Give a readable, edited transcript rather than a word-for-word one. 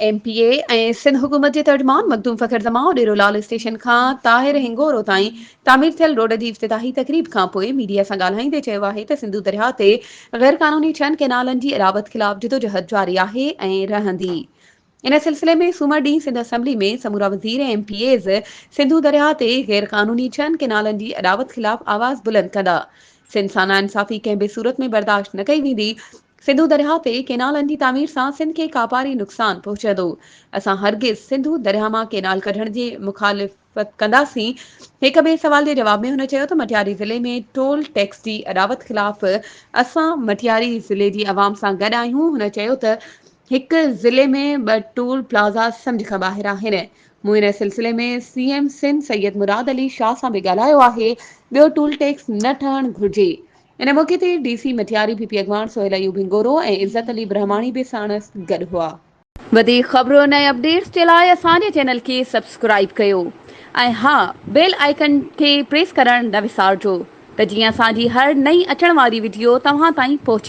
M P اي ۽ سنڌ حڪومت جي ترجمان مخدوم فخر زمان اڏيرو لال اسٽيشن کان طاهر هنگورو تائين تعمير ٿيل روڊ جي افتتاحي تقريب کانپوء ميڊيا سان ڳالهائيندي چيو آهي ته سنڌو درياهه تي غيرقانوني ڇهن ڪئنالن جي اڏاوت خلاف جدوجهد جاري آهي ۽ رهندي. ان سلسلي ۾ سومر ڏينهن سنڌ اسيمبلي ۾ سمورا وزير ۽ ايم پي ايز سنڌو درياهه تي غيرقانوني ڇهن ڪئنالن جي اڏاوت خلاف آواز بلند ڪندا. سنڌ سان ناانصافي ڪنهن به صورت ۾ برداشت نه ڪئي ويندي. سنڌو درياهه تي ڪينالن جي تعمير سان سنڌ کي ڪاپاري نقصان پهچندو، اسان هرگز سنڌو درياهه مان ڪينال ڪڍڻ جي مخالفت ڪنداسين. هڪ ٻئي سوال جي جواب ۾ هن چيو ته مٽياري ضلعي ۾ ٽول ٽيڪس جي اڏاوت خلاف اسان مٽياري ضلعي جي عوام سان گڏ آهيون، هن چيو ته هڪ ضلعي ۾ ٻه ٽول پلازا سمجهه کان ٻاهر آهن، مون ان سلسلي ۾ سي ايم سنڌ سيد مراد علي شاهه سان به ڳالهايو آهي، ٻيو ٽول ٽيڪس نه ٺهڻ گهرجي. ان موقعي تي D C Matiari P P اڳواڻ سهيل ايوب هنگورو ۽ عزت علي برهماڻي به ساڻس گڏ هئا. وڌيڪ خبرن ۽ اپڊيٽس جي لاء اسان جي چينل کي سبسڪرائيب ڪيو ۽ ها بيل آئيڪن کي پريس ڪرڻ نه وسارجو ته جيئن اسان جي هر نئين اچڻ واري وڊيو توهان تائين پهچي.